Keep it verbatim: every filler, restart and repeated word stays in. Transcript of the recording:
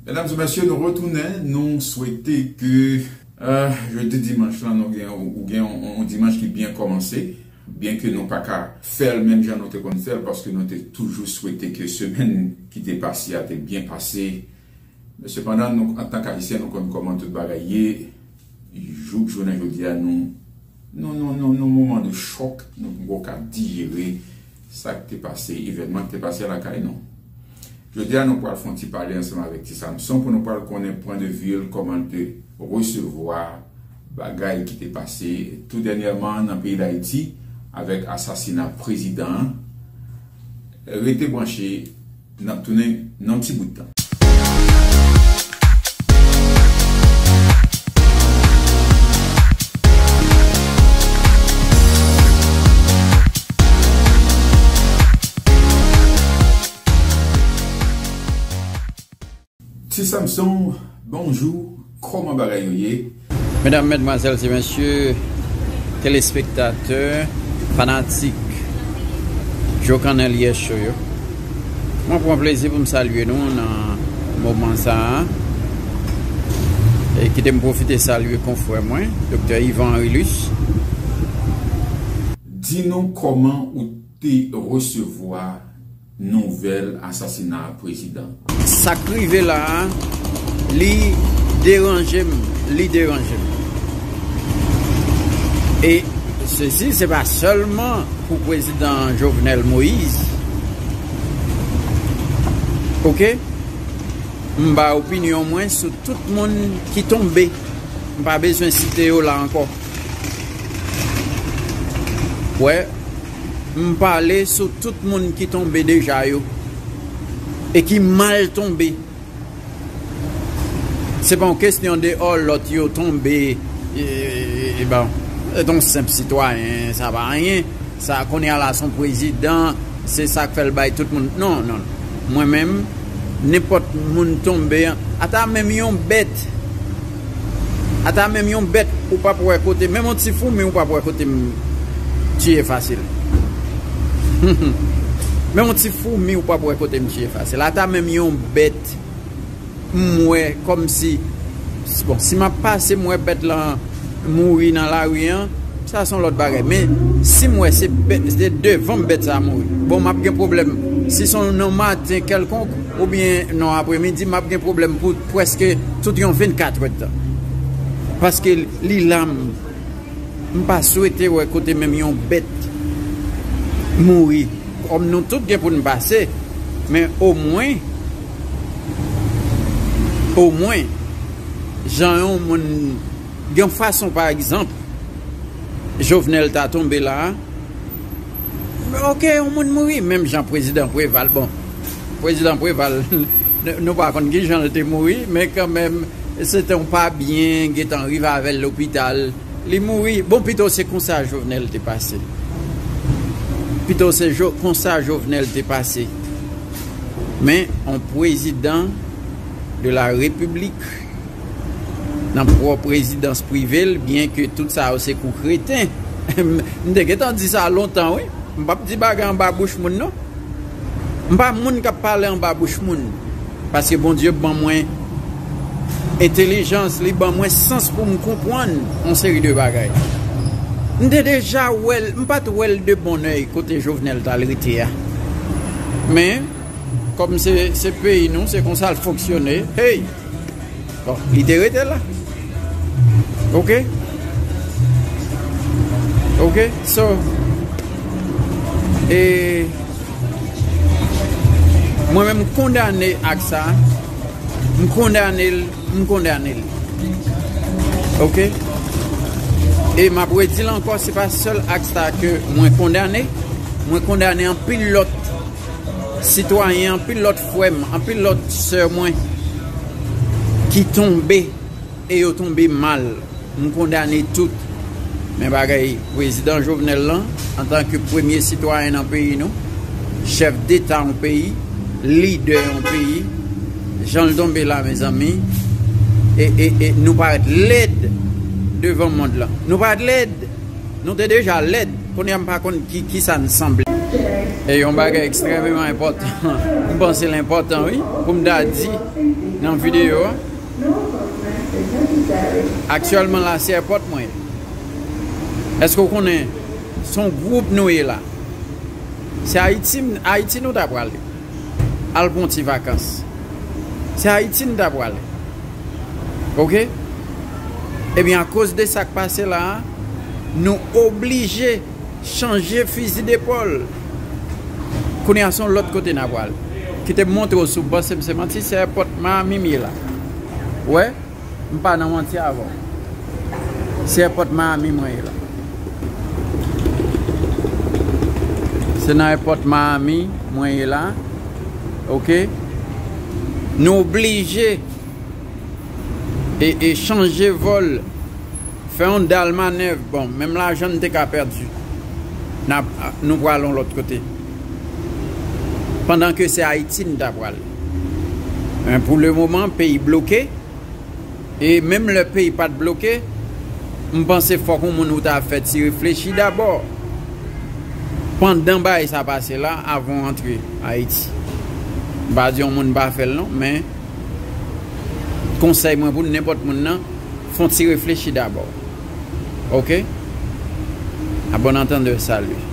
Medam e mesye, nou retounen. Nou swete ke, euh, jodi dimanch lan, nou gen, ou gen yon, yon dimanch ki byen kòmanse. Byen ke nou pa ka fè l menm jan nou te konn fè l, paske nou te toujou swete ke semèn ki te pase a te byen pase. Men sepandan, nou, antank Ayisyen, nou konn kòman tout bagay ye. Jouk jounen jodi a, nou, nou, nou, nou, nou moman de chòk, nou poko ka dijere sa k te pase, evènman k te pase lakay nou. Jodi a, nou pral fè yon ti pale ansanm avèk Ti Samson pou nou pral konnen pwen de vi l, kòman l te resevwa bagay ki te pase tou dènyèman nan peyi Dayiti avèk asasina prezidan an. Rete branche, n ap tounen nan yon ti bout tan. Ti Samson, bonjou, kòman bagay yo ye? Medam, medmwazèl e mesye, telespektatè, fanatik Jokannèl Yès Show yo, mwen pran plezi pou m salye nou nan moman sa a. E kite m pwofite salye konfrè mwen, Doktè Yvan Henrilus. Di nou kòman ou te resevwa nouvèl asasina prezidan. Sa k rive la a, li deranje m, li deranje m. E sesi, se pa sèlman pou prezidan Jovenel Moïse. Oke? M ba opinyon mwen sou tout moun ki tonbe. M pa bezwen site yo la ankò. Wè, m pale sou tout moun ki tonbe deja yo e ki mal tonbe. Se pa yon kesyon de, o, lòt yo tonbe, e, e, e, bon, se yon senp sitwayen, sa pa anyen. Sa, kounye a la, se yon prezidan, se sa k fè l bay tout moun. Non, non. Mwen menm, nenpòt moun tonbe, ata menm yon bèt, ata menm yon bèt, ou p ap wè kote, menm yon ti foumi, ou p ap wè kote m tiye fasil. Menm yon ti foumi, ou p ap wè kote m tiye fasil. Ata menm yon bèt, m wè kòmsi, bon, si m ap pase, m wè bèt lan mouri nan lari an, sa se yon lòt bagay. Men si m wè se bèt, se devan m bèt sa a mouri, bon, m ap gen pwoblèm. Si se yon non maten kèlkonk, oubyen non apremidi, m ap gen pwoblèm pou prèske tout yon vennkatrè tan. Paske li la, m, m pa swete wè kote menm yon bèt mouri. Kòm nou tout gen pou n pase, men omwen, omwen, jan yon moun, gen yon fason, pa egzanp, Jovenel ta tonbe la a, oke, yon moun mouri, menm jan prezidan Preval, bon, prezidan Preval, nou pa konn ki jan l te mouri, men kanmenm, se te yon pa byen, gentan rive avè l lopital, li mouri. Bon, pito se konsa Jovenel te pase. Pito se Jo-, konsa Jovenel te pase. Men, yon prezidan de la repiblik, nan pwòp rezidans prive l, byen ke tout sa yo se kou kreten. M te gentan di sa lontan, wi. M p ap di bagay anba bouch moun, non. M pa moun k ap pale anba bouch moun. Paske Bondye ban mwen entèlijans, li ban mwen sans pou m konprann yon seri de bagay. M te deja wè l, m pa t wè l de bon èy kote Jovenel t al rete a. Men, kòm se, se peyi nou, se konsa l fonksyone. Hey! Bon, li te rete la. Oke? Oke? So, e, mwen menm, m kondane ak sa. M kondane l, m kondane l. Oke? E m ap redi l ankò, se pa sèl ak sa ke mwen kondane. Mwen kondane anpil lòt sitwayen, anpil lòt frè m, anpil lòt sè mwen ki tonbe, e yo tonbe mal. M kondane tout. Men bagay prezidan Jovenel lan, antanke premye sitwayen nan peyi nou, chèf deta yon peyi, lidè yon peyi, jan l tonbe la, mezanmi, e, e, e nou parèt lèd devan mond lan. Nou parèt lèd. Nou te deja lèd. Kounye a m pa konn ki, ki sa n sanble. E yon bagay ekstrèmeman enpòtan. M panse l enpòtan, wi, pou m ta di, Nan videyo a, aktyèlman la, se èpòt mwen. Èske w konnen se yon gwoup nou ye la? Se Ayiti, Ayiti nou ta prale. Al pou yon ti vakans. Se Ayiti nou ta prale. Oke? Ebyen, akoz de sa k pase la a, nou oblije chanje fizi depòl. Kounye a, se yon lòt kote n ap pral. Kite m montre w, si w panse m se manti, se èpòt Miami m ye la. Wè, m pa nan manti avè w. Se èpòt Miami mwen ye la. Se nan èpòt Miami mwen ye la. Oke? Nou oblije e, e chanje vòl, fè yon dal manèv. Bon, menm lajan n te ka pèdi, n ap, nou pral yon lòt kote. Pandan ke se Ayiti n ta pral. Men pou le moman, peyi bloke. E menm lè peyi pa t bloke, m panse fòk yon moun ou ta fè ti reflechi dabò. Pandan bagay sa pase la, avan w antre Ayiti. M pa di yon moun pa fè l non, men konsèy mwen pou nenpòt moun nan, fè yon ti reflechi dabò. Oke? A bon antandè, sali.